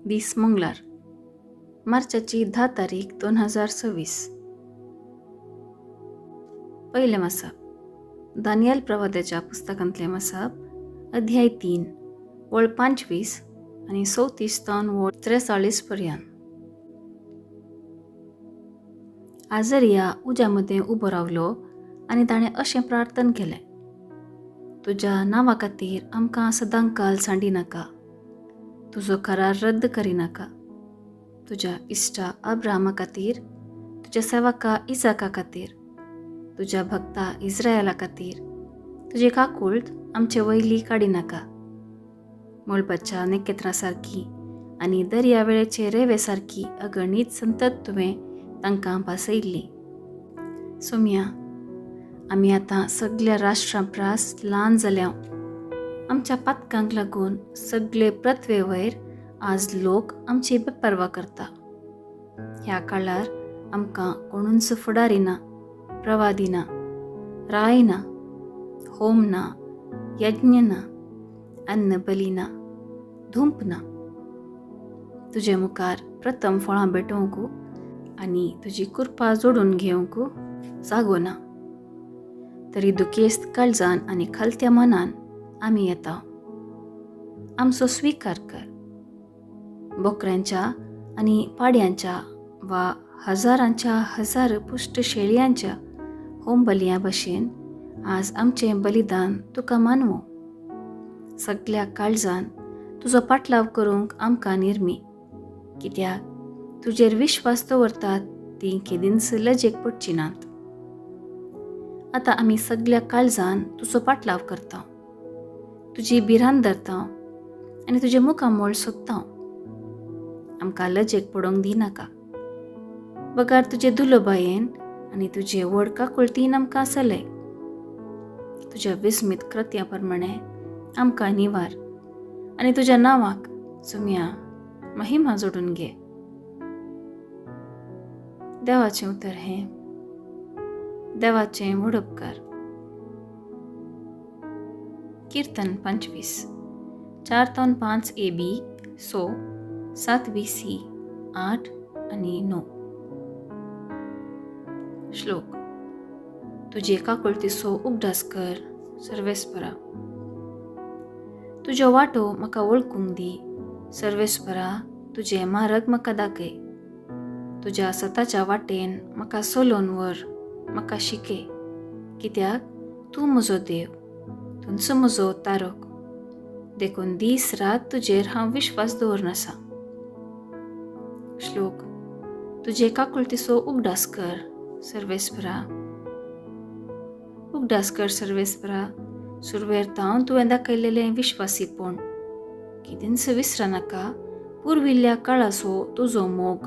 दीस मंगळार, मार्चाची 10 तारीख 2026. पयलें मसाप दानियल प्रवाद्याच्या पुस्तकांतलें मसाप, अध्याय 3, वळ 25 आनी 34 तावन वळ 43 पर्यंत. आजरिया उज्या मदें उबो रावलो आनी ताणें अशें प्रार्थन केलें, तुज्या नांवा खातीर आमकां सदांकाल सांडी नाका, तुजो करार रद्द करिनाका. तुज्या इश्टा अब्राहमा खातीर, तुज्या सेवका इजाका खातीर, तुज्या भक्ता इस्रायला खातीर तुजी काकूळट आमचे वयली काडिनाका. मळबाच्या नखेत्रां सारकी आनी दर्या वेळेचे रेंवे सारकी अगणीत संतत तुवें तांकां भासयल्ली. सोम्या, आमी आतां सगल्या राष्ट्रां प्रास ल्हान जाल्या. आमच्या पातकांक लागून सगळे पृथ्वे वयर आज लोक आमची बेपर्वा करता. ह्या काळार आमकां कोणूच फुडारी ना, प्रवादी ना, राय ना, होम ना, यज्ञ ना, अन्न बली ना, धुंप ना. तुजे मुखार प्रथम फळां भेटोवंक आनी तुजी कृपा जोडून घेवंक जागो ना. तरी दुखेस्त काळजान आनी खालत्या मनान आमी येता, आमचो स्विकार कर. बोकऱ्यांच्या आनी पाड्यांच्या वा हजारांच्या हजार पुश्ट शेळयांच्या होम बलयां भशेन आज आमचें बलिदान तुका मानवो. सगल्या काळजान तुजो पाटलाव करूंक आमकां निर्मी, कित्याक तुजेर विश्वास दवरतात तीं केदींच लजेक पडची नात. आतां आमी सगल्या काळजान तुजो पाटलाव करता, तुजी भिरांत धरता आनी तुजें मुखामळ सोदता. आमकां लजेक पडोवंक दिनाका, बगार तुजे दुलोबायेन आनी तुजे व्हड काकुळतीन आमकां चलय. तुज्या विस्मीत कृत्या प्रमाणे आमकां निवार आनी तुज्या नांवाक सुम्या महिमा जोडून घे. देवाचें उतर हें. देवाचें व्हड उपकार. कीर्तन 25, 4 तावन 5 ए बी, 6, 7 बी सी, 8 आनी 9. श्लोक. तुजे काकुळतीचो उगडास कर सर्वेस्परा. तुज्यो वाटो म्हाका वळखूंक दी सर्वेस्परा, तुजे मार्ग म्हाका दाखय. तुज्या सताच्या वाटेन म्हाका चलोवन व्हर, म्हाका शिकय, कित्याक तूं म्हजो देव, तूंच म्हजो तारक, देखून दीस रात तुजेर हांव विश्वास दवरून आसा. श्लोक. तुजे काकुळतीचो उगडास कर सर्वेस्परा. उगडास कर सर्वेस्परा, सुरवेर तावन तुवें दाखयलेलें विश्वासीपण. केदींच विसरनाका पुर्विल्ल्या काळाचो तुजो मोग.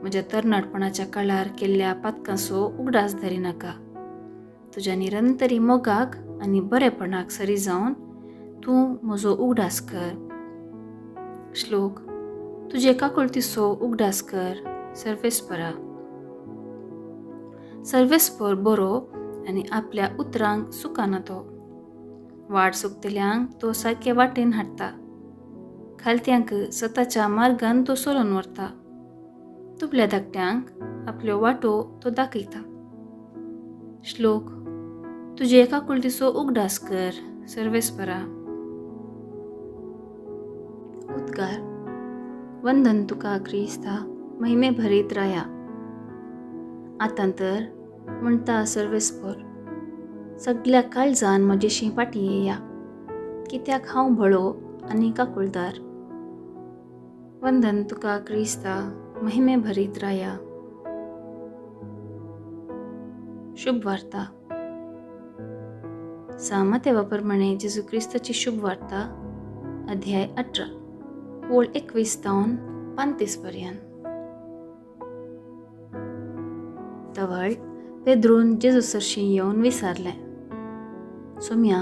म्हज्या तरणाटपणाच्या काळार केल्ल्या पातकांचो उगडास धरिनाका. तुज्या निरंतरी मोगाक आनी बरेपणाक सरी जावन तूं म्हजो उगडास कर. श्लोक. तुजे काकुळतीचो उगडास कर सर्वेस्परा. सर्वेस्पर बरो आनी आपल्या उतरांक चुकना तो. वाट चुकतल्यांक तो सारके वाटेन हाडटा, खालत्यांक सताच्या मार्गान तो चलोवन व्हरता. दुबळ्या धाकट्यांक आपल्यो वाटो तो दाखयता. श्लोक. तुजे काकुळतीचो उगडास कर सर्वेस्परा. उद्गार. वंदन तुका क्रिस्ता, महिमे भरीत राया. आतां तर म्हणटा सर्वेस्पर, सगल्या काळजान म्हजेशी फाटीं येया, कित्याक हांव भळो आनी काकुळदार. वंदन तुका क्रिस्ता, महिमे भरीत राया. शुभ वार्ता. सांमातेवा प्रमाणे जेजू क्रिस्ताची शुभ वार्ता, अध्याय 18, ओळ 21 तावन 35 पर्यंत. तवळ पेद्रून जेजू सरशीं येवन विचारलें, सोम्या,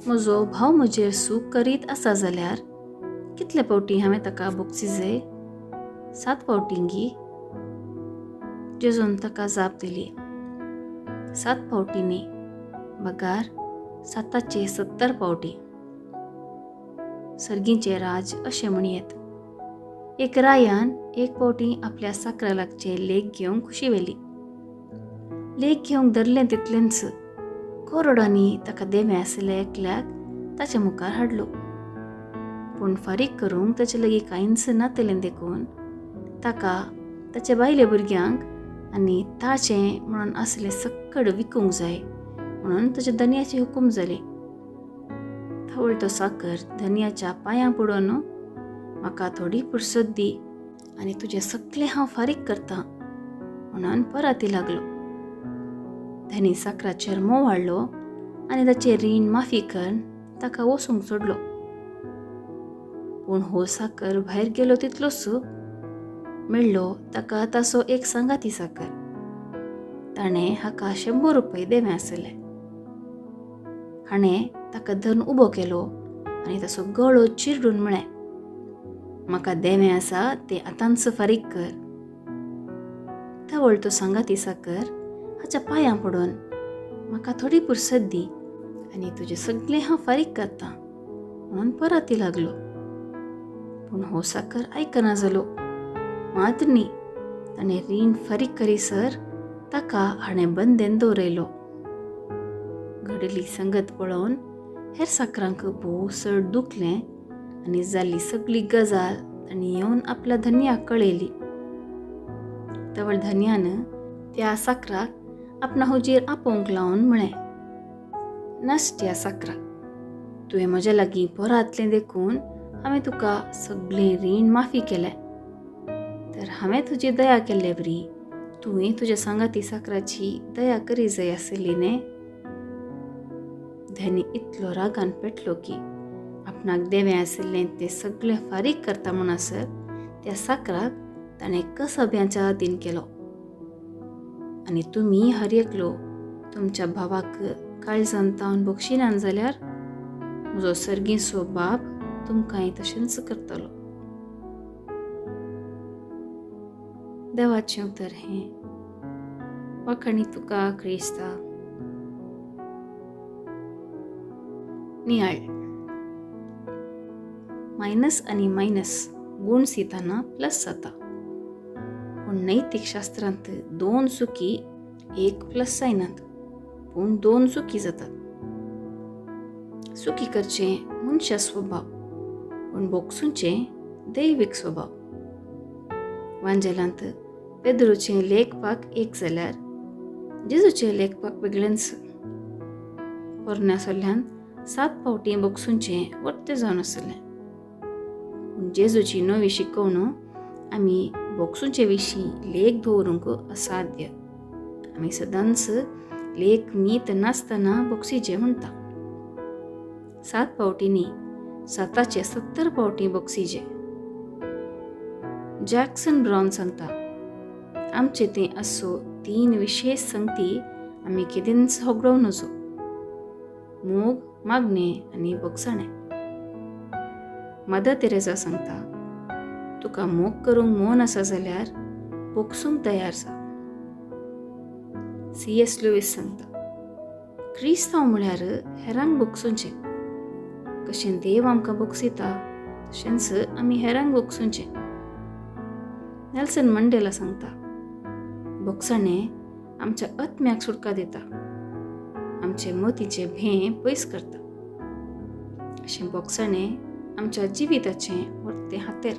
म्हजो भाव म्हजेर सूख करीत आसा जाल्यार कितले फावटी हांवें ताका बोगसिजे? 7 फावटींगी? जेजून ताका जाप दिली, 7 फावटी न्ही, बगार 7 70 फावटी. सर्गीचें राज अशें म्हणयेत. एक रायान एक फावटी आपल्या साकरा लागचें लेख घेवंक खुशी व्हेली. लेख घेवंक धरलें तितलेंच करोडांनी ताका देवें आशिल्ल्या एकल्याक ताच्या मुखार हाडलो. पूण फारीक करूंक ताचे लागीं कांयच नातलें देखून ताका ताच्या बायले भुरग्यांक आनी ताचें म्हणून आसलें सक्कड विकूंक जाय म्हणून ताच्या धनयाची हुकूम जाली. थवळ तो साकर धनयाच्या पांयां पडून म्हाका थोडी पुरसत दी आनी तुजें सगळें हांव फारीक करतां म्हणून पराती लागलो. धनी साकराचेर मोव हाडलो आनी ताचें रीण माफी करून ताका वचूंक सोडलो. पूण हो साकर भायर गेलो तितलोच मेळ्ळो ताका ताचो एक सांगाती साकर. ताणें हाका 100 रुपये देवे आसले. हाणें ताका धरून उबो केलो आनी ताचो गळो चिरडून म्हळें, म्हाका देवें आसा तें आतांच फारीक कर. तवळ तो सांगाती साकर हाच्या पांयां पडून म्हाका थोडी पुरसत दी आनी तुजें सगळें हांव फारीक करतां म्हणून पराती लागलो. पूण हो साकर आयकना जालो. मात न्ही, ताणें रीण फारीक करीसर ताका हाणें बंदेन दवरयलो. घडिल्ली संगत पळोवन हेर साकरांक भोव चड दुखलें आनी जाल्ली सगळी गजाल तांणी येवन आपल्या धनयाक कळयली. तवळ धनयान त्या साकराक आपणा हुजीर आपोवंक लावन म्हळें, नश्ट्या साकरा, तुवें म्हज्या लागीं परातलें देखून हांवें तुका सगळें रीण माफी केलें. तर हांवें तुजी दया केल्ले वरी तुवें तुज्या सांगाती साकराची दया करी जाय आसली न्ही. धनी इतलो रागान पेटलो की आपणाक देवें आशिल्लें तें सगळें फारीक करता म्हणसर त्या साकराक ताणें कसब्यांच्या अधीन केलो. आनी तुमी हर एकलो तुमच्या भावाक काळजान तावन बक्षिनान जाल्यार म्हजो सर्गीचो बाप तुमकांय तशेंच करतलो. देवाचें उतर हें. वाखाणी तुका क्रिस्ता. नियाळ. मायनस आनी मायनस गुण सिताना प्लस जाता. पूण नैतीक शास्त्रांत 2 चुकी 1 प्लस जायनात, पूण 2 चुकी जातात. चुकी करचें मनशा स्वभाव, पूण बोगसूंचें दैवीक स्वभाव. वांजेलांत पेद्रूचें लेखपाक एक जाल्यार जेजूचें लेखपाक वेगळेंच. पोरण्या सल्ल्यान 7 फावटीं बोगसूंचें वर्तें जावन आसलें. पूण जेजूची नवी शिकवण आमी बोगसूंचे विशीं लेख दवरूंक असाध्य. आमी सदांच लेख मीत नासतना बोगसीचे म्हणटा. 7 फावटींनी 7चे 70 फावटीं बोगसीचे. जॅक्सन ब्रावन सांगता, आमचे ते असो 3 विशेष संगती आमी केदेंच होगडोवं नजो: मोग, मागणें आनी बोगसाणें. मदर तेरेजा सांगता, तुका मोग करूंक मन आसा जाल्यार बोगसूंक तयार जा. C.S. Lewis सांगता, क्रिस्तांव म्हळ्यार हेरांक बोगसूंचें. कशें देव आमकां बोगसिता तशेंच आमी हेरांक बोगसूंचें. नेल्सन मंडेला सांगता, बोगसाणें आमच्या आत्म्याक सुटका दिता, आमचे मोतीचें भें पयस करता. अशें बोगसाणें आमच्या जिविताचें वर्तें हातेर.